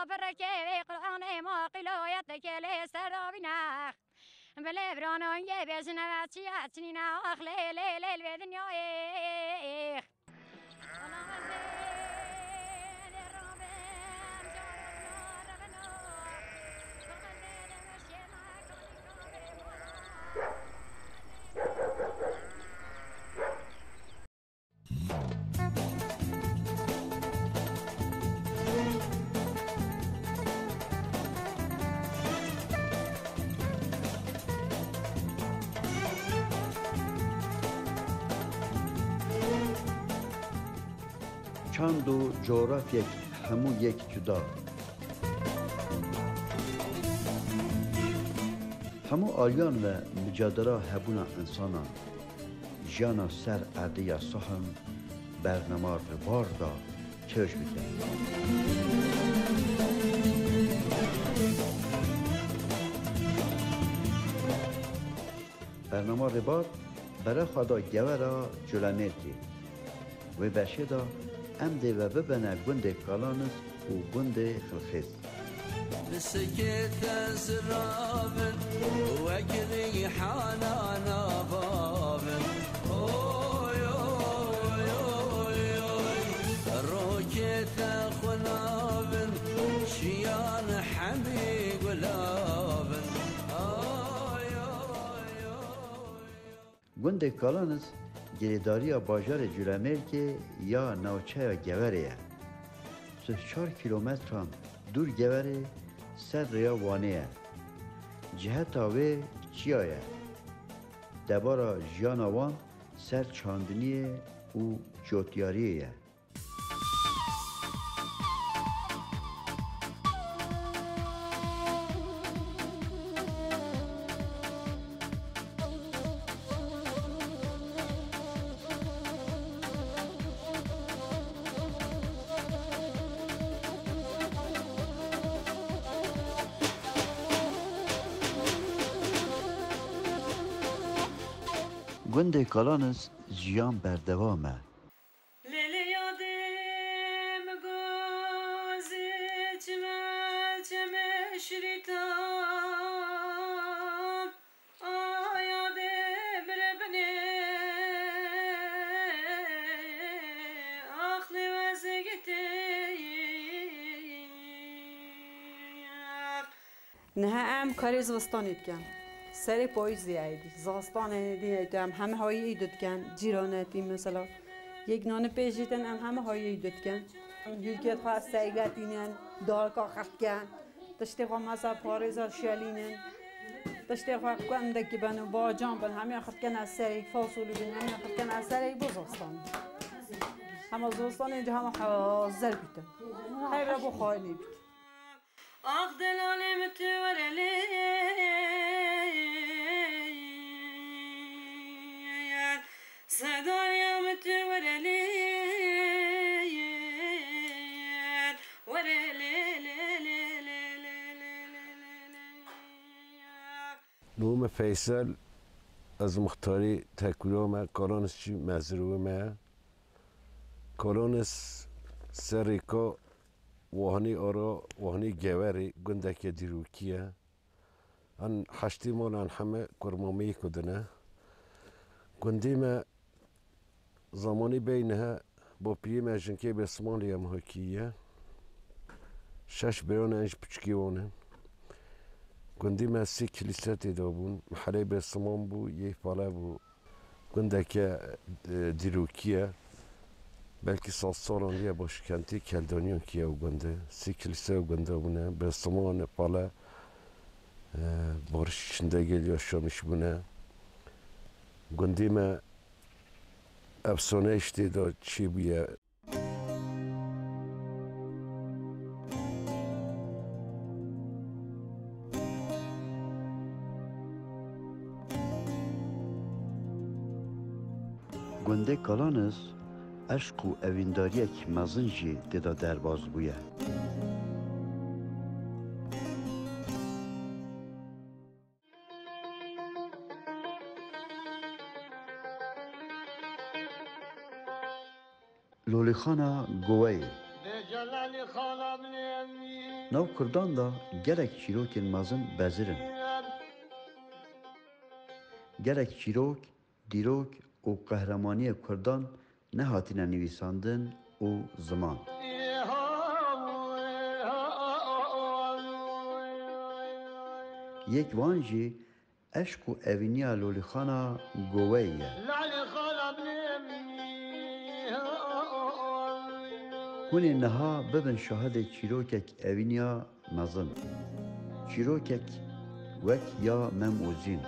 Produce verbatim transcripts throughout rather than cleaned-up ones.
Bereke vê Qur'anê ma qîloyeteke lê ser davîne. Bi lê birano yê bêjine ve çiya çinîne ax lê lê lê li vê dinyayê. Çand û coğrafyek hemû yek cuda. Hemû aliyan ve micadera hebûna insanan. Jiyana ser erdê ya Sahim bernama Ribar da çewş bike. Bernama Ribar bere xwe da gewera Culemêrgê. Wê beşê de em dê ve bibene gundê Kalanis û gundê Xilxêz. Bisikê te ziravin, wek rîhana navavin. Oy, oy, oy, oy. Rokê te xwe navin, şiyan hemî gulavin. Oy, oy, oy, oy. Gundê Kalanis girêdariya bajarê Culemêrgê ya navçeya Geverê ye. Sih çar kîlometran dûr Geverê ser rêya Wanê ye. Ciheta wê çiya ye. Debara jiyana wan ser çandiniyê û cotyariyê ye. Gundê Kalanis jiyan berdewam e. Lê lê yadê min gozê çime çeme şirîta. A yadê bire binê axlê wezegitê. Niha em karê zivistanê dikin. Serê payîzê êdî, zivistanê êdî, êdî em heme hayî êdî dikin. Cîranetî mesela. Yek nane pêjîtin em heme hayî êdî dikin. Hûlkê xwe seyletînin, darka xirtken. Tiştê xwe mesela parêza şelînin. Tiştê xwe kundekî bin û bacan bin, hemiya xirtken ez serê, fasolî bin, hemiya xirtken ez serê bo zivistanê. Hema zivistanê hema hazir bîtin. Hevre bo xayinê bît. Ax delalê min tu were lê, sedaya min tu were lê, were lê, lê, lê, lê. Nû me Feysel, ez muxtarî Tekûra me, Kalanis jî mezirû me. Kalanis serê ka Wahnî ara, Wahnî Gewerê gundeke dîrokî ye. Em heştê mal em heme kurmameyê ku dine. Gundê me zamanî beynihe bo piyê me jinkê Bêsimanlî em hakî ye. Şeş birane en ji piçikê wan e. Gundê me sê kilîse tê de bûn. Mihelê Bêsiman bû, yê pale bû. Gundeke, e, dîrokî ye. Belkî sed salan diye başkentê Keldaniyan kî ye ew gunde. Sê kilîse ew gunda bûne. Bêsiman, pale, e, barış içinde gel yaşamış bûne. Gundê me efsane işte da çêbûye. Gundê Kalanis eşq û evîndariyek mezin jî tê de derbas bûye. Lolîxana Goveyê. Bê Celalî xala min ê evî. Nav kurdan de gelek çîrokên mezin bezir in. Gelek çîrok, dîrok û qehremaniyê kurdan nehatine nivîsandin û ziman. Yek van jî eşq û evîniya Lolîxana Goveyî ye. Hûn ê niha bibin şahidê çîrokek evîniya mezin. Çîrokek wek ya Mem û Zîn.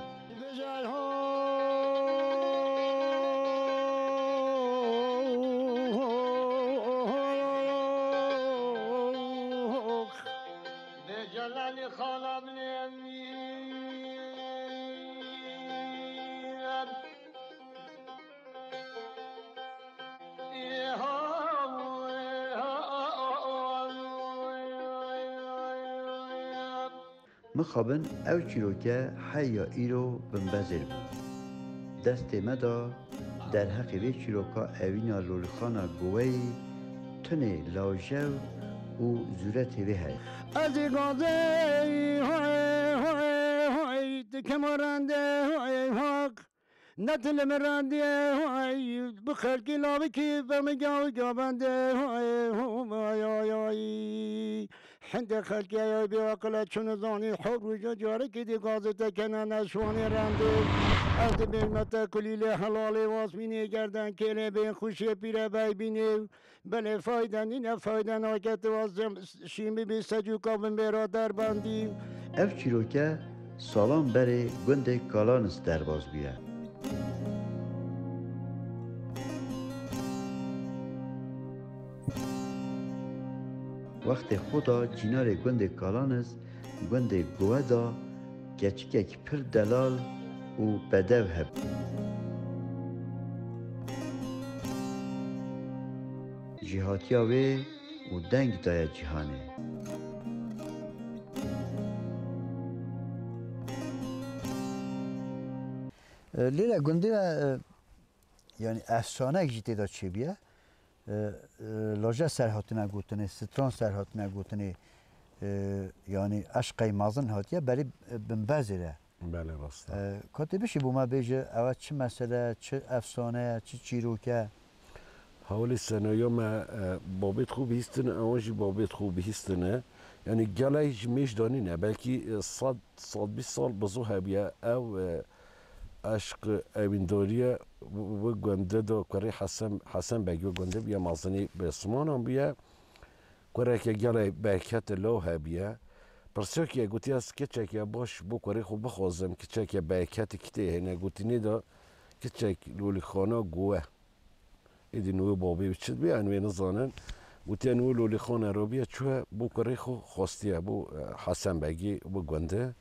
Mixabin ev çîroke heya îro binbezêr bû. Destê me de derheqê vê çîroka evîna Lolîxana Goveyî tunê lawjew û zûretê vê heye. Ez ê gazê, hey, hey, hey, dikim rende, hey, hak. Netilê min rendiye, hey, bi xelkî lavikî, be min gaw gav bende, hey, ho, ay, ay, ay. Hindê xelkê ay bêaqile çûne zanî, hewr wî carekî dî gazete kene neşwanê rendê. Ez dibêm me te kulîlê helalê wasmînê gerden kêlê bên xuşê pîre beybînê. Belê fayde nîne, fayde nake, tu wazem şîmî bî secûka min bêra derbendî. Ev çîroke salan berê gundê Kalanis derbas bûye. Wextê xwe da cînarê gundê Kalanis, gundê Guwe da keçikek pir delal û bedew hebû. Jêhatiya wê û deng daye cîhanê. E, lêre gundê me, e, yanî efsanek jî tê de çêbûye. E, e, laje ser hatine gotinê, stran ser hatine gotinê, e, yanî eşqey mezin hatiye berî, e, binbezê re. Belê, rast e. E, ka tê bişî bo me bêje, ew çi mesele, çi efsane ye, çi çîrok e? Hawlê senaryo me, e, babêt xwe bihîstine, ewan jî babêt xwe bihîstine. Yanî gelek ji mêj de nîne, belkî, e, sed, sed bîst sal bi zû hebûye. Ew, e, eşq, evîndariye wi, wi gundê de kurê Hesen, Hesen Begî wi gundê bûye, mezinî bi Simanan bûye. Kureke gelek berketê law hebûye. Pirsiyek ye, gotî, ez kiçeke baş bo kurê xwe bixwazim, kiçeke berketî kitê hene, gotî, nê de kiçek Lolîxana Guwe. Êdî nû wê babê wî çi dibê, em wê nizanin. Gotiye nû Lolîxana Robîye çûye bo kurê xwe xwestiye, bo, e, Hesen Begî, bo gundê.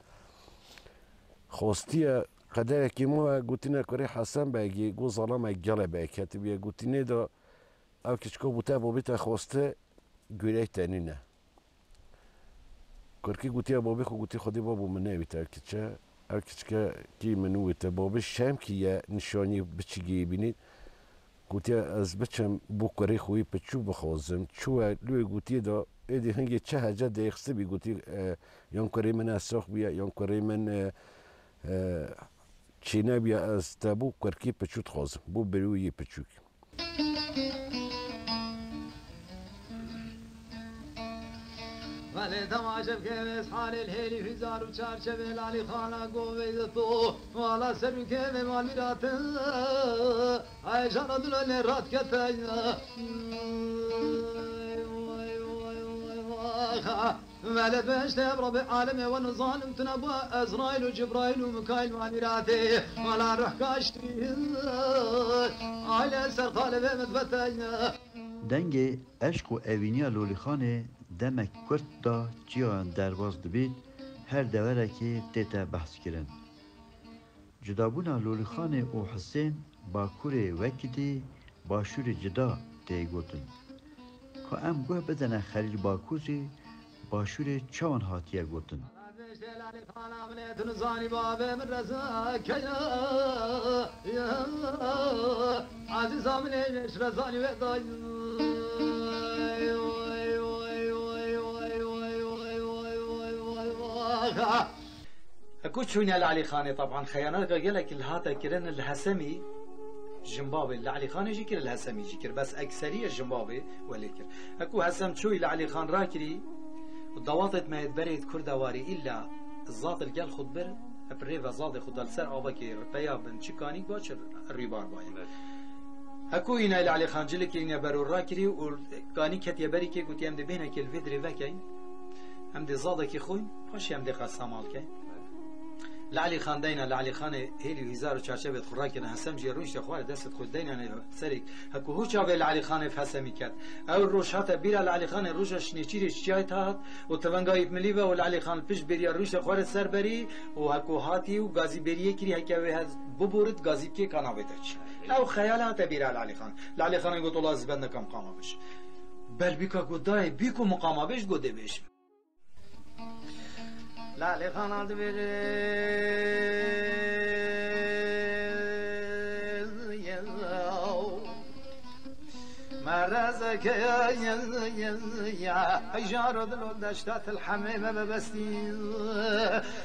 Xwestiye qederekî maye, gotîne kurê Hesen Begî, got, zalamek gelek berketî bûye, gotî, nê de ev kiçika bo te babê te xweste, gurey te nîne. Kurkî gotiye babê xwe, gotî, Xwedê babo min newîte ev kiçe. Ev kiçke kî min wite. Babê şemkî ye nîşanî biçîgî bînî. Gotiye, ez biçim bo kurê xwe yî piçû bixwazim. Çûye lûyê gotiye de, êdî hingê çi hece dêxistibî, gotî, e, yan kurê min esax bûye, yan kurê min, e, e, çênebûye, ez te bo kurkî piçû dixwazim. Bo birûyê piçûk. Belê temaşe bike, ez halê hêlî hizar û çarçevê Lalî Xana Goveyî de to. Wala ser û kevê mal mîratin. Ay jana dilo lê rat keteyna. Vay, vay, vay, vay, vay. Vele beşte ev Rabê alemê we nizanim tune bû Ezraîl û Cibraîl û Mikaîl manîratê. Wala ruh kaştî. Aile ser xalê vê min veteyna. Dengê eşq û evîniya Lolîxanê demek kurt da çiyayan derbas dibît, her deverekê tête behskirin. Cudabûna Lolîxanê û Hisên Bakurê wekî dî Başûrê cuda tê gotin. Ka em guh bidine Xelîl Bakur jî Başûrê çawan hatiye gotin? Zanî babê min rezakeye, ezîza min ê ji rezanî wê dayî. Heku çûne li Elîxanê, teban xeyaneka gelek li hate kirin li Hesemî, Jimbabê, li Elîxanê jî kir, li Hesemî jî kir. Bes ekseriyê Jimbabê welê kir. Heku Hesem çûyî li Elîxan rakirî, dawatêt me yê berê yê Kurda warî îlla zat li gel xwe dibir, bi rê ve zadê xwe da li ser avakê ripeya bin çi kanîk ba çi rîbar baye. Evet. Heku îne li Elîxan cilikê îne ber û rakirî û kanî ketiye berî kê, gotiye, em dê bêhnekê li vê dirê vekeyn. Em dê zadekî xwîn, paşê em dê qesa mal keyn. Li Elîxan deyna, li Elîxanê hêlî û hîzar û çarçevêt xwe rakirine, Hesem jî rûnişte xwarê destêt xwe deynane serê. Heku hûça vê li Elîxanê bi Hesemî ket. Ew roj hate bîra li Elîxanê roja şinêçîrê çiyayê hat û tivengayî bi milî ve û li Elîxan li pişt bêriya rûnişte xwarê ser berî û heku hatî û gazî bêriyê kirî heke wê hez biborit gazî bikê ka navê te çi. Ew xeyal hate bîra li Elîxan. Li Elîxanê got, wela ez bendekam qama biş. Belbîka got, dayê, bîko min qama bêj, got, dê bêjim. Lalê xana dibêje, merezeke ya, ya, ya, jaro dilo deşta til hemê me bebestî.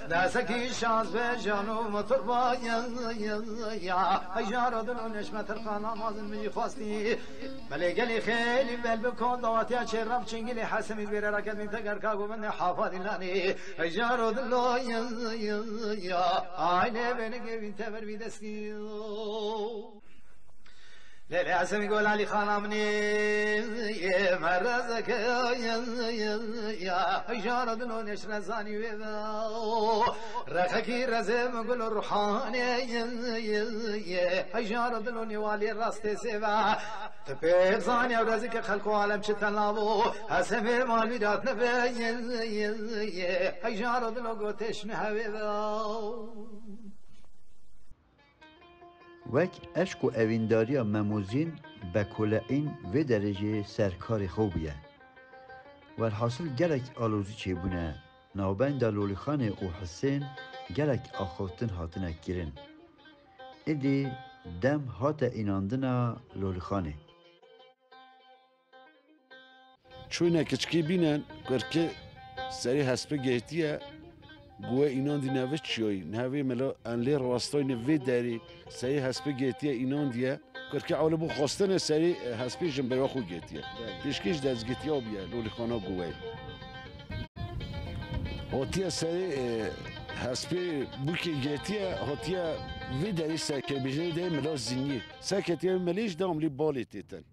Desekî şaz be jano motor ba, ya, ya, ya, jaro dilo neşme tirqana mazin min jî xwestî. Belê gelî xêlî bel bi kon dawatiya çê rab çingilî Hesemî bêre raket min teger ka govende hafa dilanî. Hejaro dilo ya, ya, ya. Ay ne beni gevin teber bir destî. Lele Hesemî gol Elîxana minî. Merezeke ya, ya, ya. Hejaro dilo neşre zanî wê ve. Rexekî rezê min gul ruhanê. Hejaro dilo nêwalê rastê sêve. Tu pê zanî ew rezî ke xelk û alem çi tela bû, Hesemê mal mîrat nebe, hey jaro dilo gotê şine hewê ve. Wek eşq û evîndariya Memozîn Bekoleîn vê derê jî ser karê xwe bûye. Welhasil gelek alozî çêbûne, navbenda Lolîxanê û Hisên gelek axaftin hatine kirin. Êdî dem hate înandina Lolîxanê. Çûyne kiçikî bînen, kurkê serê hespê gehtiye, guwe înandî neve çiyoyî, neve melo en lê rastoyne vê derî, serê hespê gehtiye înandiye, kurkê ewle bû xwestine serê, e, hespê jin berwa xwe gehtiye. Belê. Pêşkê jî dezgehtiya bûye, Lolîxana guweyê. Hotiye serê, e, hespê bûkê gehtiye, hotiye vê derî serke bêjê de melo zînî. Serketiye melê jî de amlî balê têtin.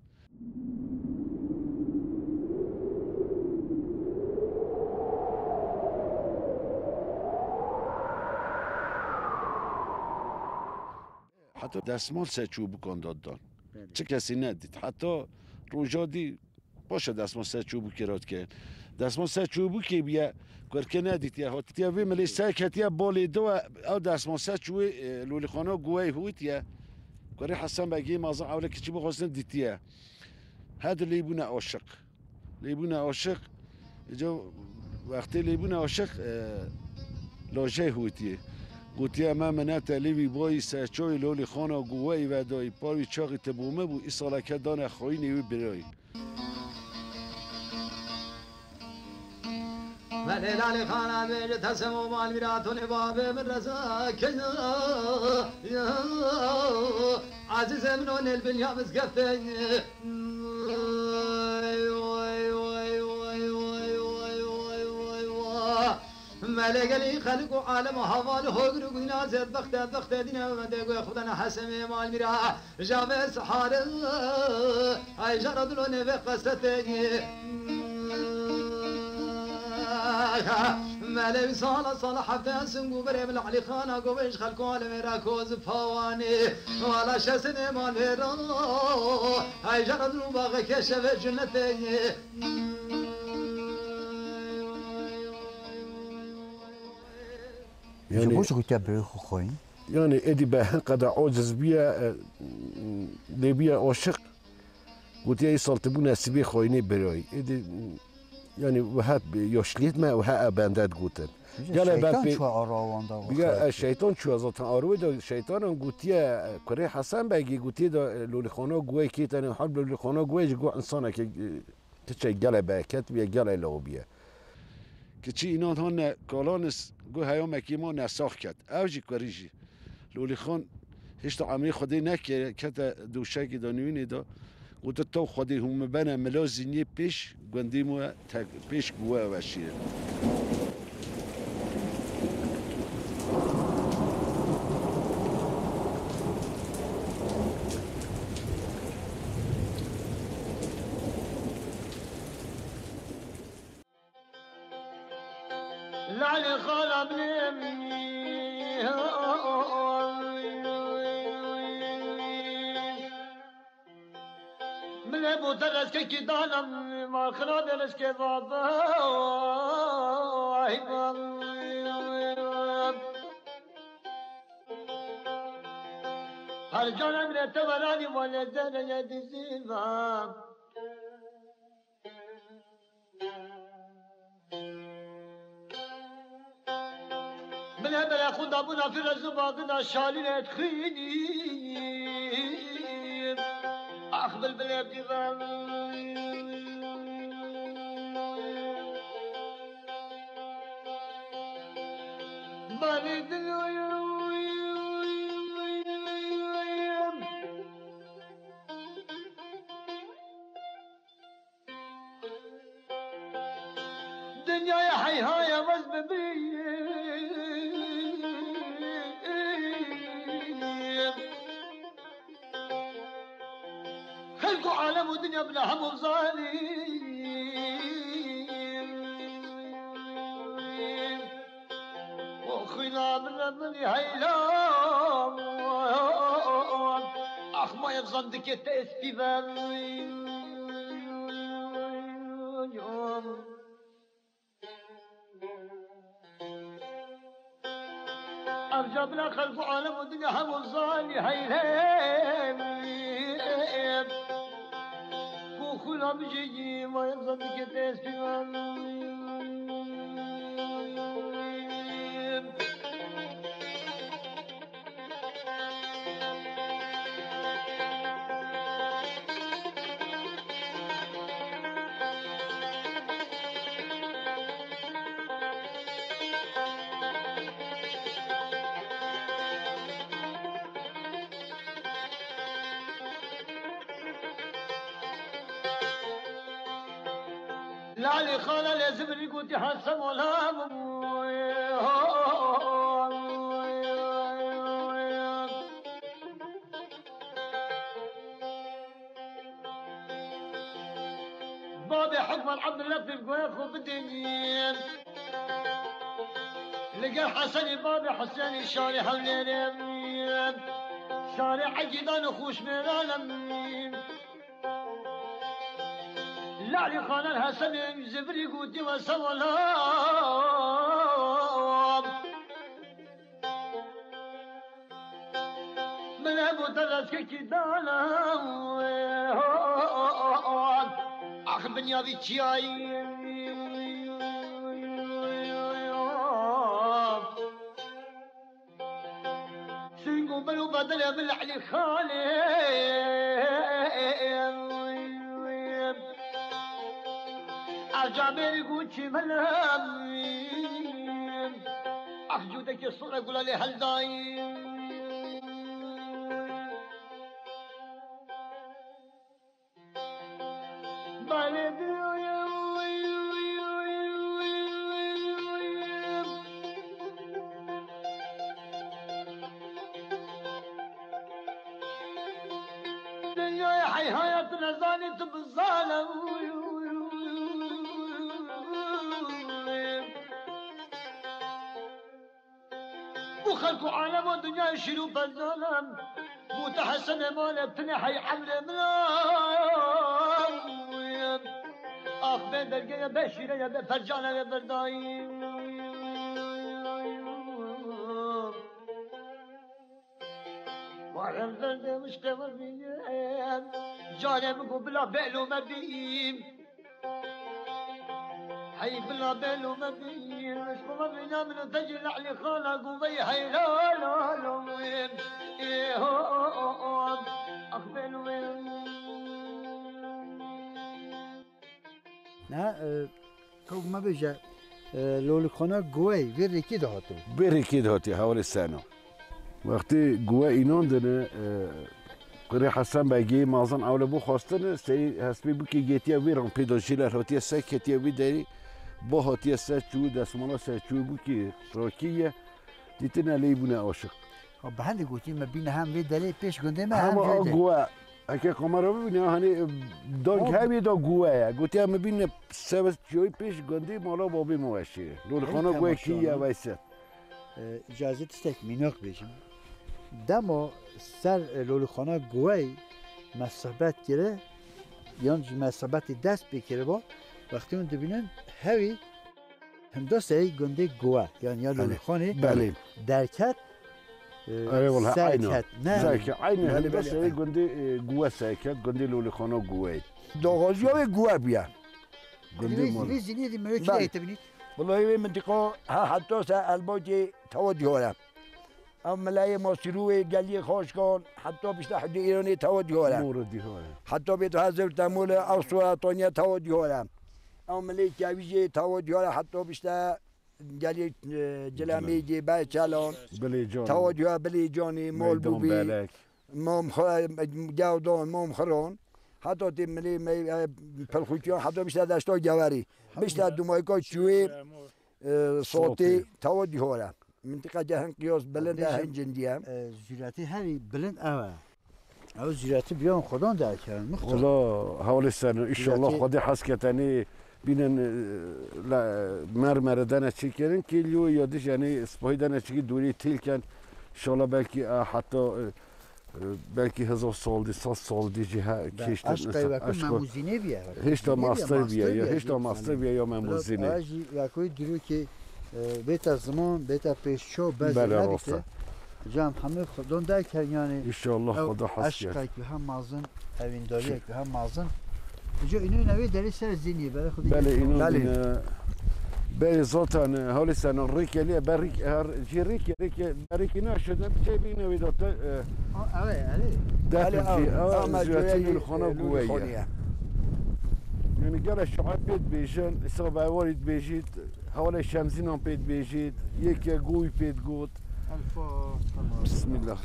Heta desmal ser çû bûkan da dan. Belê. Çi kesî nedît. Heta roja dî paşa desmal ser çû bûkê ra dike. Desmal ser çû bûkê bûye, kurkê nedîtiye. Hatiye vê milê ser ketiye balê do, ew desmal ser çû, e, Lolîxana guweyê hûtiye. Kurê Hesen Begê mazin ewle kiçî bû xwestin dîtiye. Hedi lê bûne aşiq. Lê bûne aşiq, îca wextê lê bûne aşiq, e, lajê hûtiyê. Gotiye, me minete lê wî bayî serçoyê Lolîxana guweyî vedayî, par wî çaxî ti bo me bû, îsaleke dane xwînê wî birayî. Belê Lolîxana bêje tesem û mal mîratonê babê min reza keye. Ezîzê min o nêl bilya mizgeftê. Melegelî xelk û alem û heval hogir û gudina zed bexte bexte dîne ve de goy xudana Hesemê mal mîra. Jave sihare, ay jara dilo neve qesete. Melevi sala sala hefte singû berê min Elîxana govej xelko alemê ra koz pawanê. Wala şesine mal vera, ay jara dilo baxe keşeve cennete. Ji Yani bo jî gotiya birayê xwe xwîn. Yani êdî be hin qeda aciz bûye, e, lê bûye aşiq. Gotiye, îsal tu bû nesîbê xwînê birayî. Êdî, yani, wiha yaşliyet me, wiha e bende digotin. Gele ben şeytan pê-, çû ara wan da, bûye, e, şeytan çûye zaten arwê de, şeytanan gotiye, e, kurê Hesen Begî gotiye de, e, Lolîxana guweyê kê tenê, hal Lolîxana guweyê ji go insaneke, e, Ti çe gele bereket bûye, gele law bûye. Kiçî înan hane Kalanis, got, heya me kî ma nesax ket. Ew jî kurî jî. Lolîxan hişta emrê Xwedê nekir, kete dûşekî de nûnê de. Got, "Taw Xwedê hûn min bene mila zîniyê pêş, gundî min tek pêş bi we veşîrin." Lale xala min ê. Min ê bo te reşkekî dana, ma xirabê reşkê zada. Her can emrê te veranî, ma lê zereyê dizî va. Bilebile xunda bûna fîrez û bagina şalî lê dixwînî. Ax bilbilê dîvan. Balê diloyim. Dinyaya heyhaya vez bibî. Xelk û alem û dinya bila hemû zanî. O xwîna min re min heyla. Ax ma ev zandikê te espî ver. Ev ca bila xelk û alem û dinya hemû zanî heyla. Ku xwîna min jî ma ev zandikê te espî ver. Lalê xala lê zivirî gotî, Hesen ola bû. Babê Hikmet Ebdulletîf goya xwe bidênîn. Li gel Hesenê babê Husênî şarê Hewlêrê, şarê Egîdan û Xûşmêran e. Lalî Xanan Hesenê zivirî gotî, we sewala. Min hebo te lezkekî dana. Ax binya vî çiyayî. Sîng û bil û bedilê min Elî Xanê. Ev camêrî gûçî min. Ev cûdekê sore gula lê heldayî. Balê diyoyê. Dinyayê heyhaya tu nezanî, tu bizane. Û xelk û alem û dinyayê şîr û percanan. Bû te Hesenê male tinê hey emrê min a. Ax bê dergeye, bê şîreye, bê percaneye berdayî. Warem derdê mişqê we bînim. Canê min ku bila bêlo me bîm. Hey bila bêlo me bîm. Mişqê we bîna min û te jî Lelî Xana ku vey hey la la la. Ê ho ho ho ho. Ax bêlo me. Ne, e, kewk me bêje. E, Lolixana Guwey vê rêkê de hatibû. Vê rêkê de hatî, hevalê Sena. Wextê Guwe înandine, e, kurê Hesen Begê mazin ewle bû xwestine, serî hespê bûkê gêtiye vî rampê de jêler hatiye ser ketiye vî derî, bo hatiye ser çû, desmala ser çû bûkê rakî ye, dîtine lê bûne aşiq. Ha, bi hendê gotî me bîne hem vê derê pêş gundê me hem Hema vê a derê. Guwe, heke kamera bibîne, hani, e, dong O hevî de Guwe ye. Gotiye me bîne sebe çiyoyî pêş gundê mala babê me weşî. Lolixana Hey, Guwe kî temaşana. ye Veysel. E, îcazê tiştek mînak bêjim. Dema ser, e, Lolixana Guwey me sohbet kire, yan jî me sohbetê dest pê kiriba, wextê hûn dibînin hewî hinda serê gundê Guwe, yan ya Belê. Lolixanê Belê. derket, e, Erê, wala, serket. Aynen. Ne? Serket, aynen. Belê, hinda belê, serê aynen. gundê, e, Guwe serket, gundê Lolixana Guwey. Daxwaziya wê Guwe bûye. Gundê Vê, Mol. vê zînî dî mirê Belê. kî dibînî? Welayi wê mintiqa ha heta se Elbakê tawa diyar e. Ew milayê Masîrû wê geliyê Xaşkan heta pişta hudê Îranê tawa diyar e. Mor û diyar e. Heta bê tu hezir temûle ew sora taniye tawa diyar e. Ew milê Kevîjê tawa diyar e heta pişta geliyê, e, Cilemêgê, Beçelan. Bilê Can. Tawa diyar Bilê Canê, Meydan Malbûbê. Belek. Mam Xwe-, Gewdan, Mam Xiran, heta tê milê me, e, Pilxûkiyan, heta bişte deşta Gewerî. Bişte Dumayka Çûyê, e, Sotê, Sotê. Tawa dihore. Mintiqa ge hin qiyas bilind e, Bêjim, hin cindî ye. E, zûretî herî bilind ew e. Ew zûretî biyan Xudan derkerin, muxtar. Wala, hewlê ser, înşallah Zûretî Xwedê hes ke tenê bînin, e, la, mermere dene çêkirin, kê lîyo ya dij, yanî, sipahî dene çêkî dûrî têl ken. Înşallah belkî, a, heta, e, e, belkî hezar sal dî, sed sal dî jî he, Be, kêştin aşk insan, qeyweku aşk o. Memûzînê bîye, Hêşta memûzînê bîye, master bîye, master ya, bîye, hêşta master master bîye ya bîye. Memûzînê. Ew jî wekû dîrokê, e, bête ziman, bête pêşço, bez Bele, nebîte. Rast e. Cem hemî Xudan derkerin, yanî, Înşallah ew Xuda hes ket. Eşqek bi hem mazin, evîndariyek bi hem mazin. Îca îno îne wê derê ser zînî, berê xwe Belê, îno Belê. dîne. Belê, zaten, e, hewlê ser rêkelî, ber rêk-, her, jî rêk-, rêk-, ber rêkî naşe de, çê bîne wê de te, e, A, ew ê, erê. Def Belê, jî, ew, ew, ew me zûretî cûyerî, Lûlxana e, Guweyê. Lûlxanê ye. Yanî, gele şair pê dibêjin, îsa bewarî dibêjît, hewlê Şemzînan pê dibêjît, yek ye Guwî pê digot. Elfa, tamam. Bismillah.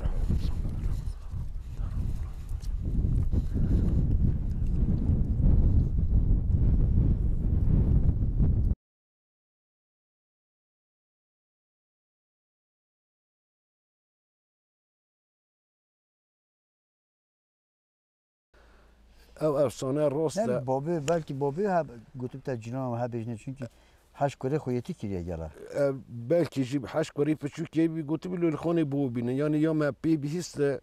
Ew efsane rast e. Ne, babê, belkî babê he, gotibe te cinan he bêjine, çunkî heşt kurê xwe yetî kiriye gela. E, belkî jî heşt kurê piçûkê bî, gotibe Lûlxanê bo bîne. Yanî ya me pê bihîste,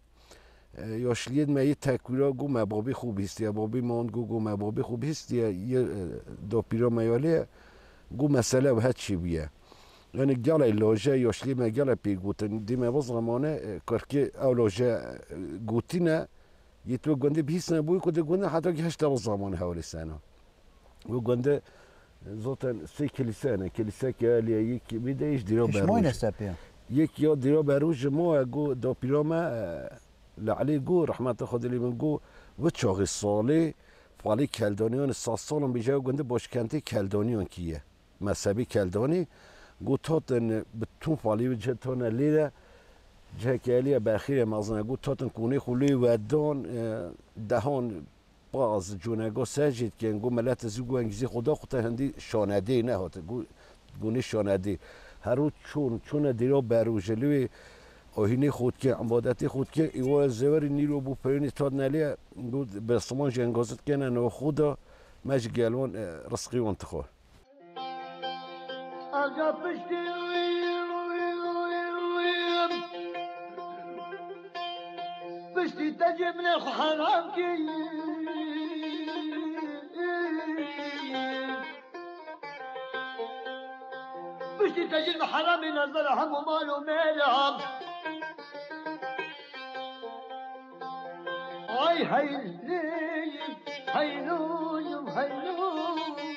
e, yaşliyê me yê tekwîra got me babê xwe bihîstiye, babê me wan got, got me babê xwe bihîstiye, yê, e, dapîra me ya lê, got mesele ew het çêbûye. Yanî gelê laje, yaşliyê me gelê pê gotin, dê me bi zemane, e, kurkê ew laje, e, gotîne, yê tu gundê bihîstine bûyî ku di gundê heta ki heşta bi zemane hewlê sena. Û gundê, e, zaten sê kilîse hene, kilîse ke alîye yek, vî de îş dîra Hişmayî berûj. Neste pê. Yek ya dîra berûj ji ma e, got dapîra me, e, Li Elî got, rehmeta Xwedê lê bin, got, vê çaxê salê, falê Keldaniyan, sed salan bêje ew gundê başkentê Keldaniyan kî ye. Mezhebê Keldanî, got, hatin bi tûn falê wê cih tane lê de, cihekê alîye berxîrê mezin e, got, hatin konê xwe lê wedan, e, dehan paz, conega ser jê dikin, got, milet zî got, engîzê xwe da xwe te hindî şanedê nehat, got, gonê şanedê. Her roj çûn, çûne dêra berû, ji li wê ahînê xwe dikin, îbadetê xwe dikin, îwa zewerî nîro bû peyonê tat nelê, got, Besiman jî engazî dikene nav xwe da, me ji gel wan, e, rizqê wan dixwe. Aga piştî, piştî te jê min ê xwe heram kir. Piştî te jê min heram bî, nazara hemû mal û mêram. Ay heylî, heylû, heylû.